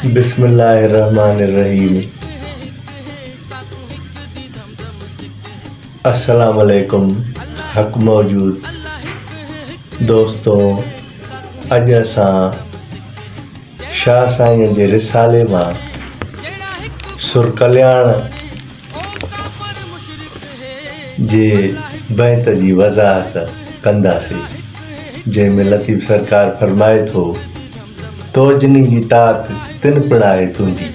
بسم الله الرحمٰن الرحيم السلام عليڪم حق موجود دوستو اڄ اسان شاهه سائين جي رسالي مان سر ڪلياڻ جي بيت جي وضاحت ڪنداسين جنهن ۾ لطيف سرڪار فرمائي ٿو توجني جي تات تن پڻ آهي تنهنجي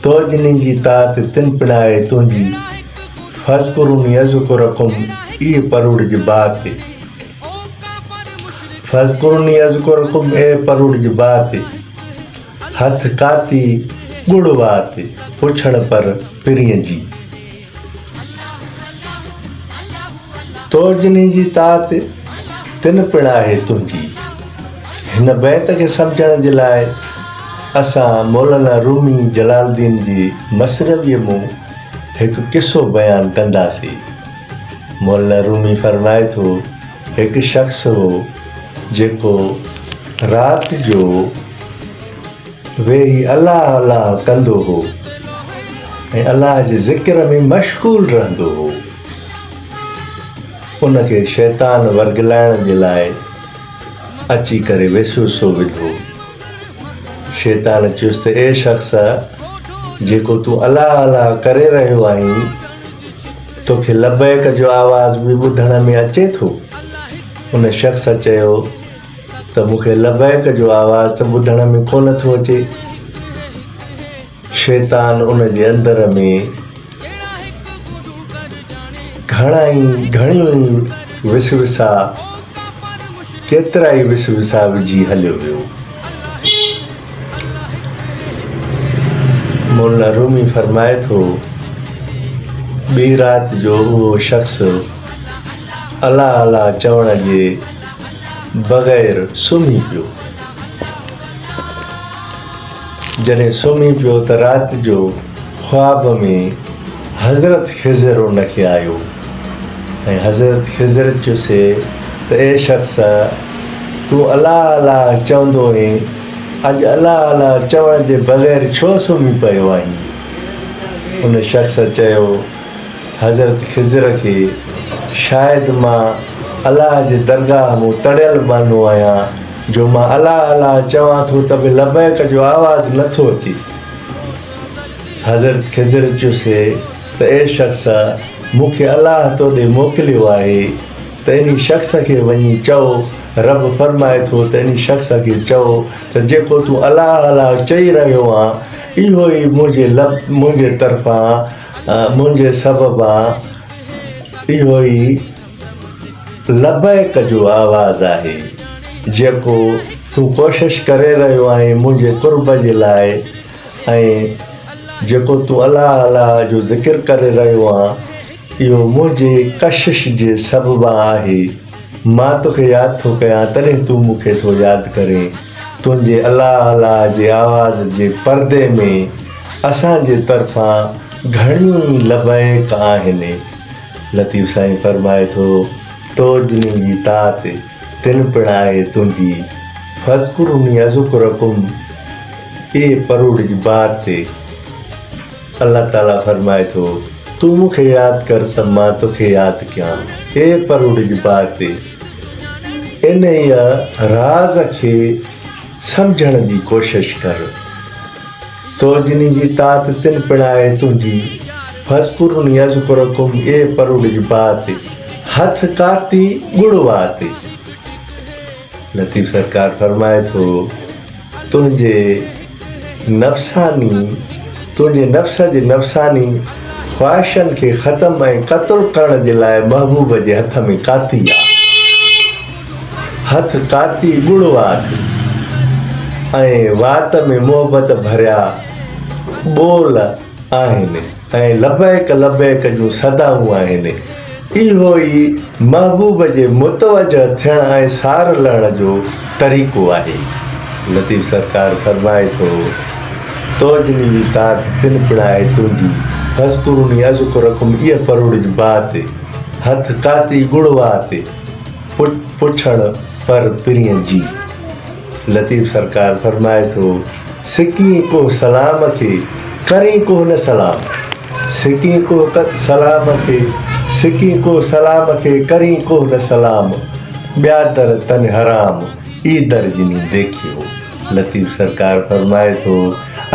توجني جي تات تن پڻ آهي تنهنجي فاذڪروني اذڪرڪم اي پروڙج بات فاذڪروني اذڪرڪم اي پروڙج بات هٿ ڪاتي ڳڙ وات پڇڻ پر پرينء جي. توجني جي تات تن پڻ آهي تنهنجي. هن بيت کي سمجهڻ جي لاء اسان مولانا رومي جلال الدين جي مثنويء مون هڪ قصو بيان ڪنداسين. مولانا رومي فرمائي ٿو، هڪ شخص هو جيڪو رات جو ويهي الله الله ڪندو هو ۽ الله جي ذڪر ۾ مشغول رهندو هو. ان کي شيطان ورغلائڻ جي لاء اچي ڪري وسوسو وڌو. شيطان چيس ته اي شخص! جيڪو تون الله الله ڪري رهيو آهين، توکي لبيڪ جو آواز به ٻڌڻ ۾ اچي ٿو؟ ان شخص چيو ته مون کي لبيڪ جو آواز ته ٻڌڻ ۾ ڪونه ٿو اچي. شيطان ان جي اندر ۾ گهڻا ئي گهڻيون ئي وسوسا ڪيترائي وسوسا وجهي هليو ويو. مولانا رومي فرمائي ٿو، ٻي رات جو اهو شخص الله الله چوڻ جي بغير سمهي پيو. جڏهن سمهي پيو ته رات جو خواب ۾ حضرت خضر ان کي آيو ۽ حضرت خضر چيس ته اي شخص! تون الله الله چوندو هئين، اڄ الله الله چوڻ جي بغير ڇو سمهي پيو آهين؟ ان شخص چيو، حضرت خضر کي، شايد مان الله جي درگاهه مون تڙيل ٻانهو آهيان، جو مان الله الله چوان ٿو ته به لبيڪ جو آواز نه ٿو اچي. حضرت خضر چيس ته اي شخص! مون کي الله تو ڏي موڪليو آهي ته انهي شخص کي وڃي چئو، رب فرمائي ٿو ته انهي شخص کي چئو ته جيڪو تون الله الله چئي رهيو آن اهو ئي منهنجي لب منهنجي طرفان منهنجي سببان اهو ئي لبيڪ جو آواز آهي، جيڪو تون ڪوشش ڪري رهيو آهين منهنجي قرب جي لاء ۽ جيڪو تون الله الله جو ذڪر ڪري رهيو آن، اهو منهنجي ڪشش جي سببان آهي. مان توکي ياد ٿو ڪيان، تڏهن تون مون کي ٿو ياد ڪرين. تنهنجي الله الله جي آواز جي پردي ۾ اسان جي طرفان گهڻيون ئي لبيڪ آهن. لطيف سائين فرمائي ٿو، تو جني جي تات، تن پڻ آهي تنهنجي، فاذڪروني اذڪرڪم، اي پروڙج بات. الله تعاليٰ فرمائي ٿو، تون مون کي ياد ڪر ته مان توکي ياد ڪيان، اي پروڙج بات. انهيء راز کي سمجهڻ جي ڪوشش ڪر. تو جني جي تات تن پڻ آهي تنهنجي، فاذڪروني اذڪرڪم اي پروڙج بات، هٿ ڪاتي ڳڙ وات. لطيف سرڪار فرمائي ٿو، تنهنجي نفساني تنهنجي نفس جي نفساني خواهشن کي ختم ۽ قتل ڪرڻ جي لاء محبوب جي هٿ ۾ ڪاتي آ. هٿ ڪاتي ڳڙ وات ۽ وات ۾ محبت ڀريا ٻول آهن ۽ لبيڪ لبيڪ جون صدائون آهن. اهو ئي محبوب جي متوجه ٿيڻ ۽ سار لهڻ جو طريقو آهي. لطيف سرڪار فرمائي ٿو، توجني جي تات تن پڻ آهي تنهنجي، فاذڪروني اذڪرڪم ايء پروڙج بات، هٿ ڪاتي ڳڙ وات. پڇڻ پر پرينء جي. لطيف سرڪار فرمائي ٿو، سڪين ڪوهه سلام کي، ڪرين ڪوهه نه سلام. سڪين ڪوهه سلام کي، سڪين ڪوهه سلام کي، ڪرين ڪوهه نه سلام. ٻيا در تن حرام، اي در جني ديکيو. لطيف سرڪار فرمائي ٿو،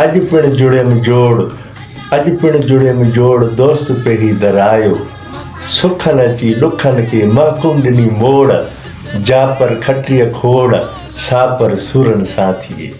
اڄ پڻ جڙيم جوڙ، اڄ پڻ جڙيم جوڙ، دوست پهري در آيو. سکن اچي ڏکن کي، محڪوم ڏني موڙ. جا پر کٽيء کوڙ، سا پر سورن سان ٿئي.